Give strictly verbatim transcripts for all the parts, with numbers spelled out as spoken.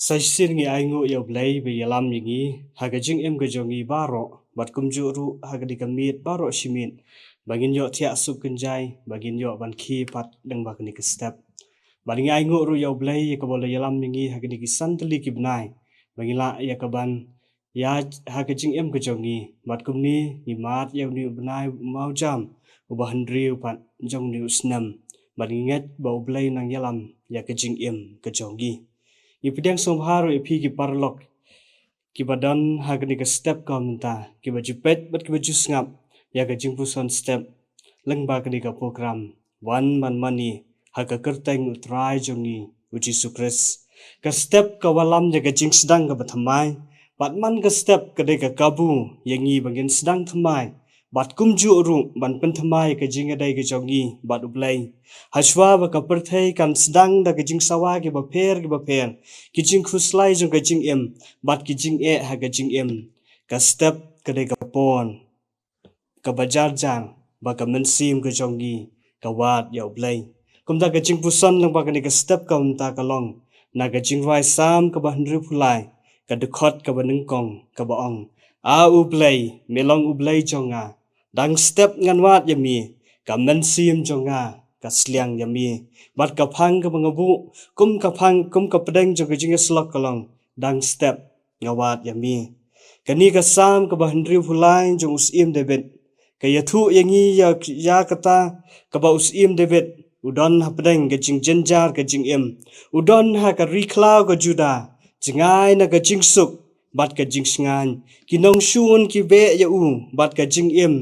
Sa shisien ngi ainguh ïa U Blei ba u ïalam ïa ngi ha ka jingim ka jong ngi baroh, bad kumjuh ruh ha ka dei ka miet baroh shi miet, ba ngin ïoh thiah suk kynjai, ba ngin ïoh ban khie pat lyngba kane ka step. Bad ngi ainguh ruh ïa U Blei ïa kaba u la ïalam ïa ngi ha kine ki san tylli ki bnai, ba ngin lah ïa ka ban ïa ha ka jingim ka jong ngi. Bad kumne ngi mad ïa une u bnai u mawjam uba hynriew pat jong une u snem, bad ngi ngeit ba U Blei u nang ïalam ïa ka jingim ka jong ngi. Ngi pdiang sngewbha ruh ïa phi ki paralok kiba don ha kane ka step ka mynta, kiba ju peit bad kiba ju sngap ïa ka jingpuson step lyngba kane ka program Wan ban mane ha ka kyrteng U Trai jong ngi U Jisu Khrist. Ka step ka wallam ïa ka jingsdang kaba thymmai, bad man ka step ka dei ka kabu ïa ngi ba ngin sdang thymmai, bad kumjuh ruh ban pynthymmai ka jingïadei ka jong ngi bad U Blei. Hashwa ba ka pyrthei kan sdang da ka jingsawa kiba pher kiba pher, ki jingkhuslai jong ka jingim, bad ki jingeh ha ka jingim, ka step ka dei ka por kaba jar jar ba ka mynsiem ka jong ngi ka wad ïa U Blei. Kumta ka jingpuson lyngba kane ka step ka mynta ka long na ka jingrwai Salm kaba hynriewphew lai, ka dkhot kaba nyngkong kaba ong: A U Blei, me long U Blei jong nga, dang step ngan wad ïa me, ka mynsiem jong nga ka sliang ïa me. Bad ka phang kaba nga buh, kum ka phang, kum ka pdeng jong ka jingïasyllok ka long: Dang step nga wad ïa me. Kane ka Salm kaba hynriewphew lai jong u Syiem David ka ïathuh ïa ngi ïa, ïa kata kaba u Syiem David u don hapdeng ka jingjynjar ka jingim. U don ha ka ri khlaw ka Judah, jngai na ka jingsuk bad ka jingshngaiñ. Ki nongshun ki beh ïa u, bad ka jingim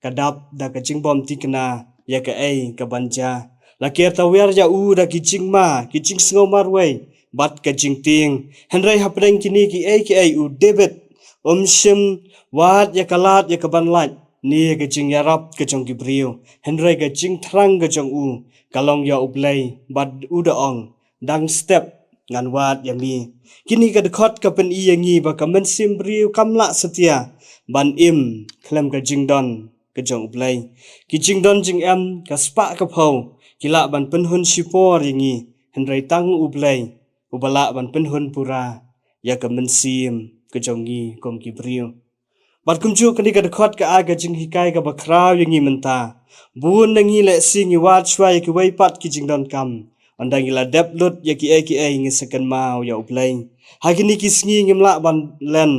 ka dap da ka jingbym thikna ïa kaei kaban jia. La ker tawiar ïa u da ki jingma, ki jingsngew marwei bad ka jingtieng. Hynrei hapdeng kine kiei kiei u David um shym wad ïa ka lad ïa kaban lait ne ka jingïarap ka jong ki briew, hynrei ka jingthrang ka jong u ka long ïa U Blei, bad u da ong: Dang step ngan wad ïa me. Kine ka dkhot ka pyni ïa ngi ba ka mynsiem briew kam lah satia ban im khlem ka jingdon ka jong U Blei. Ki jingdon jingem, ka spah ka phew, ki lah ban pynhun shipor ïa ngi, hynrei tang U Blei uba lah ban pynhun pura ïa ka mynsiem ka jong ngi kum ki briew. Bad kumjuh kane ka dkhot ka ai ka jinghikai kaba khraw ïa ngi mynta. Bun na ngi lehse ngi wad shuwa ïa kiwei pat ki jingdonkam, ynda ngi la dep lut ïa kiei kiei ngi sa kynmaw ïa U Blei. Ha kine ki sngi ngim lah ban len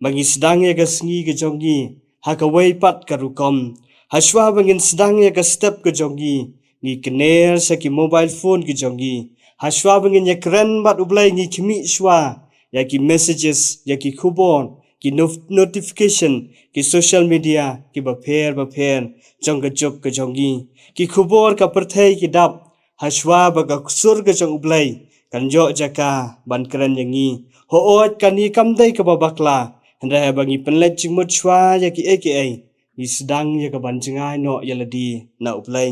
ba ngi sdang ïa ka sngi ka jong ngi ha kawei pat ka rukom. Hashwa ba ngin sdang ïa ka step ka jong ngi, ngi kner sha ki mobile phone ki jong ngi. Hashwa ba ngin ïakren bad U Blei ngi khmih shuwa ïa ki messages, ïa ki khubor, ki nof-, notification, ki social media kiba pher ba pher jong ka juk ka jong ngi. Ki khubor ka pyrthei ki dap, hashwa ba ka sur ka jong U Blei kan ïoh jaka ban kren ïa ngi. Hooid, kane kam dei kaba bakla, hynrei haba ngi pynleit jingmut shuwa ïa kiei kiei, ngi sdang ïa kaban jngai noh ïa lade na U Blei.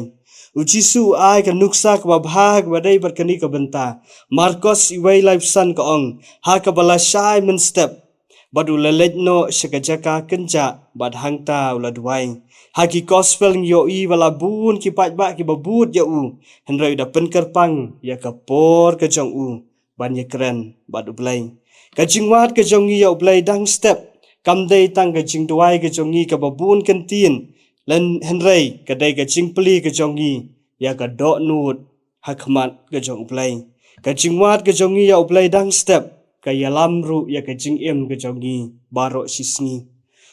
U Jisu u ai ka nuksa kaba bha kaba dei bad kane ka bynta. Markos wei laiphew san ka ong: Ha kaba lashai mynstep, bad u la leit noh sha ka jaka kynjah, bad hangta u la duwai. Ha ki gospel ngi ïohi ba la bun ki paidbah kiba bud ïa u, hynrei u da pynkyrpang ïa ka por ka jong u ban ïakren bad U Blei. Ka jingwad ka jong ngi ïa U Blei dang step kam dei tang ka jingduwai ka jong ngi kaba bun kyntien, hynrei ka dei ka jingplie ka jong ngi ïa ka dohnud ha khmat ka jong U Blei. Ka jingwad ka jong ngi ïa U Blei dang step ka ïalam ruh ïa ka jingim ka jong ngi baroh shi sngi.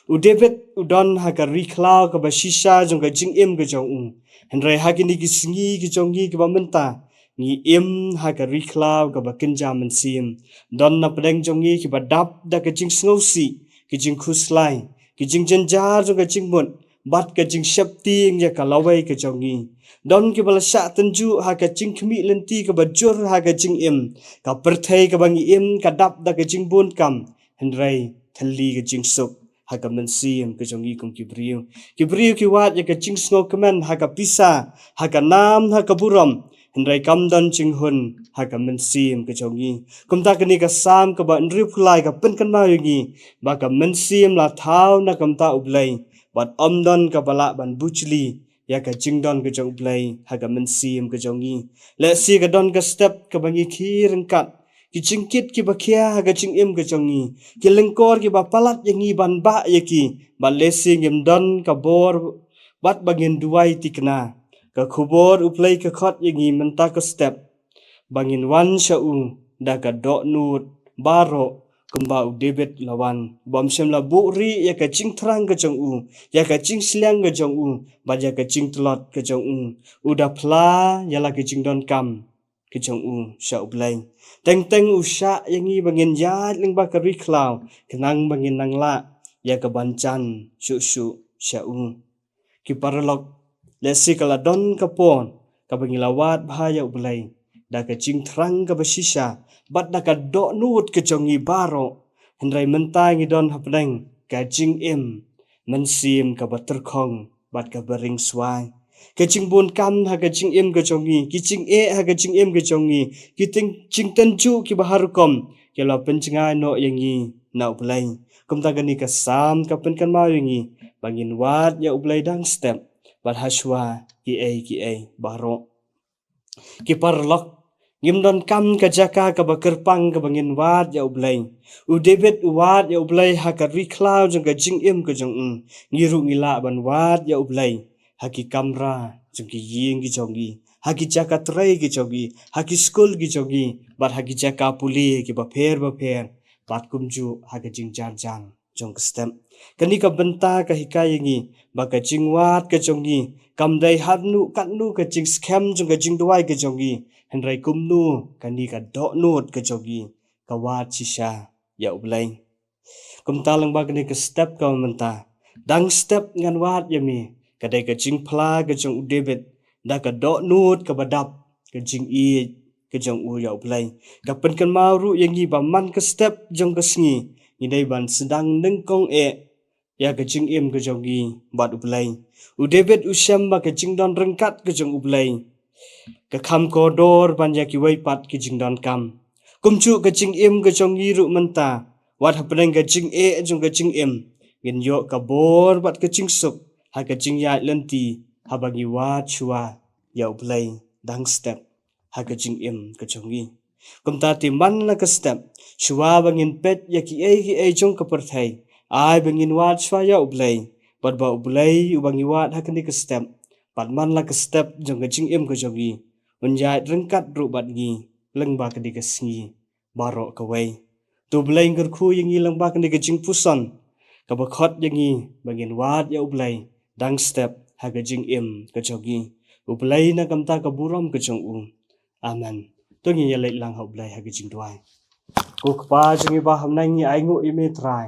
U David u don ha ka ri khlaw kaba shisha jong ka jingim ka jong u. Hynrei ha kine ki sngi ki jong ngi kiba mynta, ngi im ha ka ri khlaw kaba kynja mynsiem. Don na pdeng jong ngi kiba dap da ka jingsngewsih, ki jingkhuslai, ki jingjynjar jong ka jingmut, bad ka jingsheptieng ïa ka lawei ka jong ngi. Don kiba la shah tynjuh ha ka jingkhmih lynti kaba jur ha ka jingim. Ka pyrthei kaba ngi im ka dap da ka jingbun kam, hynrei thylli ka jingsuk ha ka mynsiem ka jong ngi kum ki briew. Ki briew ki wad ïa ka jingsngewkmen ha ka pisa, ha ka nam, ha ka burom, hynrei kam don jinghun ha ka mynsiem ka jong ngi. Kumta kane ka Salm kaba hynriewphew lai ka pynkynmaw ïa ngi ba ka mynsiem la thaw na ka bynta U Blei, bad ym don kaba lah ban bujli ïa ka jingdon ka jong U Blei ha ka mynsiem ka jong ngi. Lehse ka don ka step kaba ngi khie ryngkat, ki jingkit kiba khia ha ka jingim ka jong ngi, ki lyngkor kiba palat ïa ngi ban bah ïa ki, bad lehse ngim don ka bor bad ba ngin duwai thikna. Ka khubor U Blei ka khot ïa ngi mynta ka step ba ngin wan sha u da ka dohnud baroh, kumba u David la wan, bym shym la buhrieh ïa ka jingthrang ka jong u, ïa ka jingsliang ka jong u, bad ïa ka jingtlot ka jong u. U da phla ïa la ka jingdonkam ka jong u sha U Blei. Teng teng u shah ïa ngi ba ngin ïaid lyngba ka ri khlaw, khnang ba ngin nang lah ïa ka ban jan shuh shuh sha u. Ki paralok, lehse ka la don ka por kaba ngi la wad bha ïa U Blei da ka jingthrang kaba shisha bad da ka dohnud ka jong ngi baroh, hynrei mynta ngi don hapdeng ka jingim mynsiem kaba tyrkhong bad kaba ring swai. Ka jingbun kam ha ka jingim ka jong ngi, ki jingeh ha ka jingim ka jong ngi, ki ting-, jingtynjuh kiba har rukom ki la pynjngai noh ïa ngi na U Blei. Kumta kane ka Salm ka pynkynmaw ïa ngi ba ngin wad ïa U Blei dang step bad hashwa kiei kiei baroh. Ki paralok, ngim donkam ka jaka kaba kyrpang kaba ngin wad ïa U Blei. U David u wad ïa U Blei ha ka ri khlaw jong ka jingim ka jong u. Ngi ruh ngi lah ban wad ïa U Blei ha ki kamra jong ki ïing ki jong ngi, ha ki jaka trei ki jong ngi, ha ki skul ki jong ngi, bad ha ki jaka pule kiba pher bapher, bad kumjuh ha ka jingjarjar jong ka step. Kane ka bynta ka hikai ïa ngi ba ka jingwad ka jong ngi kam dei haduh katno ka jingskhem jong ka jingduwai ka jong ngi, hynrei kumno kane ka dohnud ka jong ngi ka wad shisha ïa U Blei. Kumta lyngba kane ka step kaba mynta, dang step ngan wad ïa me, ka dei ka jingphla ka jong u David da ka dohnud kaba dap ka jingïeit ka jong u ïa U Blei. Ka pynkynmaw ruh ïa ngi ba man ka step jong ka sngi ngi dei ban sdang nyngkong eh ïa ka jingim ka jong ngi bad U Blei. U David u shem ba ka jingdon ryngkat ka jong U Blei ka kham kordor ban ïa kiwei pat ki jingdonkam. Kumjuh ka jingim ka jong ngi ruh mynta, wat hapdeng ka jingeh jong ka jingim, ngin ïoh ka bor bad ka jingsuk ha ka jingïaid lynti haba ngi wad shuwa ïa U Blei dang step ha ka jingim ka jong ngi. Kumta te man la ka step, shuwa ba ngin peit ïa kiei kiei jong ka pyrthei, ai ba ngin wad shuwa ïa U Blei, bad ba U Blei uba ngi wad ha kane ka step, bad man la ka step jong ka jingim ka jong ngi, un ïaid ryngkat ruh bad ngi lyngba kane ka sngi baroh kawei. To Blei un kyrkhu ïa ngi lyngba kane ka jingpuson kaba khot ïa ngi ba ngin wad ïa U Blei dang step ha ka jingim ka jong ngi. U Blei na ka bynta ka burom ka jong u. Amen. To ngin ïa leit lang ha U Blei ha ka jingduwai. Ko Kpa jong ngi ba ha bneng, ngi ainguh ïa me Trai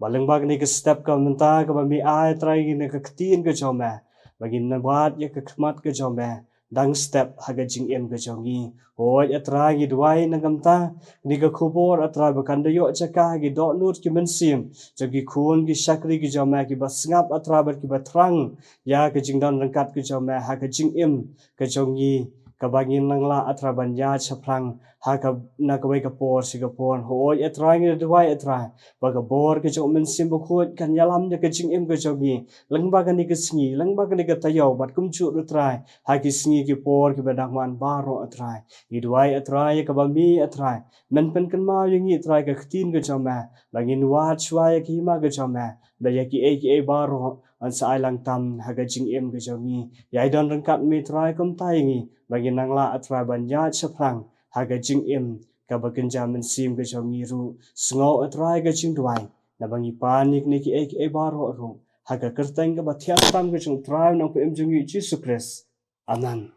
ba lyngba kane ka step kaba mynta kaba me ai Trai ngi na ka ktien ka jong me, ba ngin wad ïa ka khmat ka jong me dang step ha ka jingim ka jong ngi. Hooid A Trai, ngi duwai na ka bynta kane ka khubor A Trai ba kan da ïoh jaka ha ki dohnud ki mynsiem jong ki khun ki shakri ki jong me kiba sngap A Trai bad kiba thrang ïa ka jingdon ryngkat ka jong me ha ka jingim ka jong ngi, kaba ngin nang lah A Trai ban ïaid shaphrang ha ka, na kawei ka por sha ka por. Hooid A Trai, ngi duwai A Trai ba ka bor ka jong u Mynsiem Bakhuid kan ïalam ïa ka jingim ka jong ngi lyngba kane ka sngi, lyngba kane ka taïew, bad kumjuh ruh Trai ha ki sngi ki por kiba dang wan baroh A Trai. Ngi duwai A Trai ïa kaba me A Trai men pynkynmaw ïa ngi Trai ka ktien ka jong me, ba ngin wad shuwa ïa ka hima ka jong me, ba ïa kiei kiei baroh yn sa ai lang tam ha ka jingim ka jong ngi. Ïai don ryngkat me Trai kumta ïa ngi ba ngin nang lah A Trai ban ïaid shaphrang ha ka jingim kaba kynja mynsiem ka jong ngi ruh. Sngew A Trai ka jingduwai naba ngi pan ïa kine kiei kiei baroh ruh ha ka kyrteng kaba thiang tam ka jong U Trai u Nongpynim jong ngi Jisu Khrist. Amen.